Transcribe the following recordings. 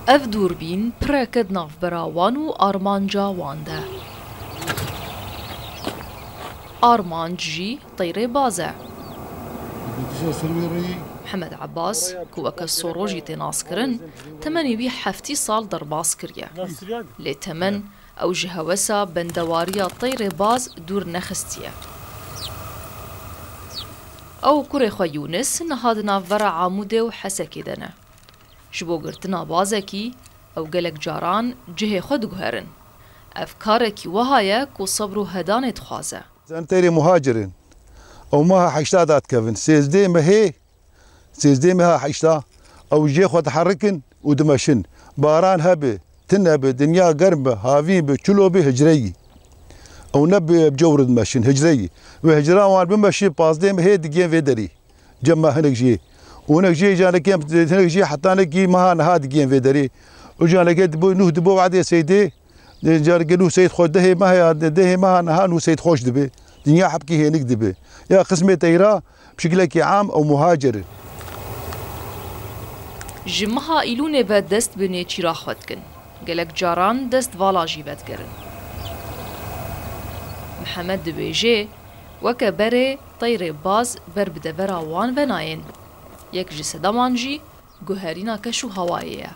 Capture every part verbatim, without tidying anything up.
Ev dûrbîn pireke di navbera wan û armanca wan de. Armanc jî teyrê baz e. Mihemed Ebas, ku weke Sorojî tê naskirin, temenê wî heftî sal derbas kiriye. Lê temen ew ji hewesa bendewariya teyrê baz dûr nexistiye. Ew û kurê xwe Yûnis niha di navbera Amûdê û Hesekê de ne. Ji bo girtina bazekî, ew gelek caran cihê xwe diguherin. Ev karekî wiha ye ku sebr û hedanê dixwaze. Em teyrê muhacir in. Ew meha heşta dadikevin. Sêzdeh mehê, sêzdeh meha heşta, ew jê xwe diherikin û dimeşin. Baran hebe, tin hebe, dinya germ be, havîn be, çilo be, hicreyî. Ew ne bi, bi cewr dimeşin, hicreyî. Wê hicra wan bimeşin, pazdeh mehê digên vê derî. Cem me hinek jî. Û hinek jî, canekê em, hinek jî hetanekî meha niha digên vê derê. Û canekê dibo, nuh dibo wadê Seydê, e, canekê nuh Seyd xweş dehê meha ya, dehê meha niha nuh Seyd xweş dibe. Dinya hepkî hênik dibe. Ya qismê teyra, bi şiklekî am ew muhacir in. Ji meha Îlûnê ve dest bi nêçîra xwe dikin. Gelek caran dest vala jî vedigerin. Mihemed dibêje, weke berê teyrê baz ber bi devera wan ve nayên. Yek ji sedeman jî guherîna keş û hewayê ye.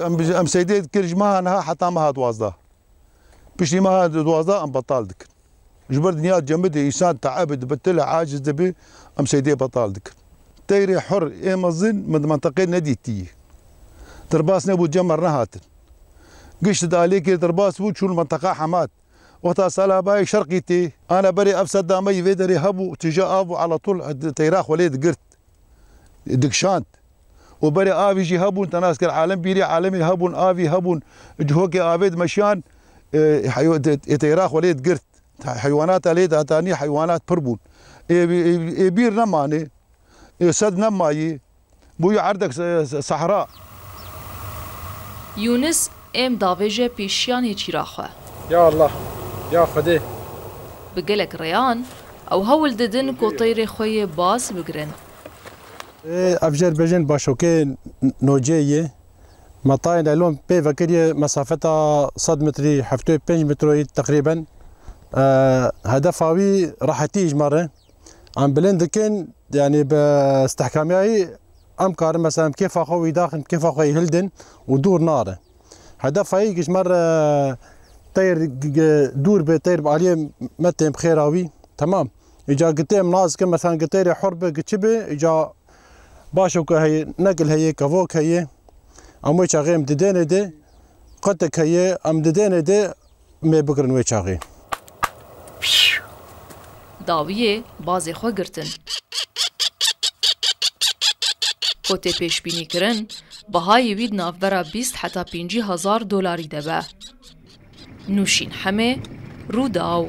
Em, em seydê dikir ji meha niha heta meha duwazdeh. Piştî meha duwazdeh em betal dikin. Ji ber dinya cemidê, însan teeb dibe, tile aciz dibe, em seydê betal dikin. Teyrê hur ê mezin min di menteqê nedîtî. Derbas nebû, cem me nehatin. Gişt di alêkê derbas bû, çûn menteqa Hemat. Wexta sala bayê şerqî tê, ana berê ev sedda me yî vê derê hebû, tije av û ala tûl teyra xwe lê digirt, dikişand. Û berê avî jî hebûn, te nas kir, alem bîrî alemî hebûn, avî hebûn, cihokê avê dimeşiyan, e, heywa-, te-, tê teyra xwe lê digirt. Heywanata lê dihatanî, heywanat pir bûn. Ê, ê, ê bîr nemanê, ê sed nemayî. Bûye erdek se-, se-, sehra. Yûnis êm davêje pêşiya nêçîra xwe. Ya Allah, ya Xwedê. Bi gelek rêyan ew hewl didin ku teyrê xwe yê baz bigirin. Ê, ev jêr bêjin başokê nocê yê. Metayê naylon pê vekiriye mesafeta sed metrî, heftê û pênc metroyî teqrîben. E, hedefa wî rehetî ji me re. Em bilind dikin, yanî bi stehkamiyayî em karin mesela em kêfa xwe wî daxin, kêfa xwe yî hildin û dûr nare. Hedefa yî ji me re teyr g-, g-, dûr be, teyr bi aliyê me tên bi xêra wî. Temam. Îca gitê em nas dikin, mesela gitêrê hur be, giçi be, îca başo ke heye, negil heye, kevok heye. Em wê çaxê em didênê de, qutek heye, em didênê de, mê bigirin wê çaxê. Dawiyê bazê xwe girtin. Ku tê pêşbînîkirin, bihayê wî di navbera bîst heta pêncî hezar dolarî de be. Nûşîn Hemê, Rûdaw.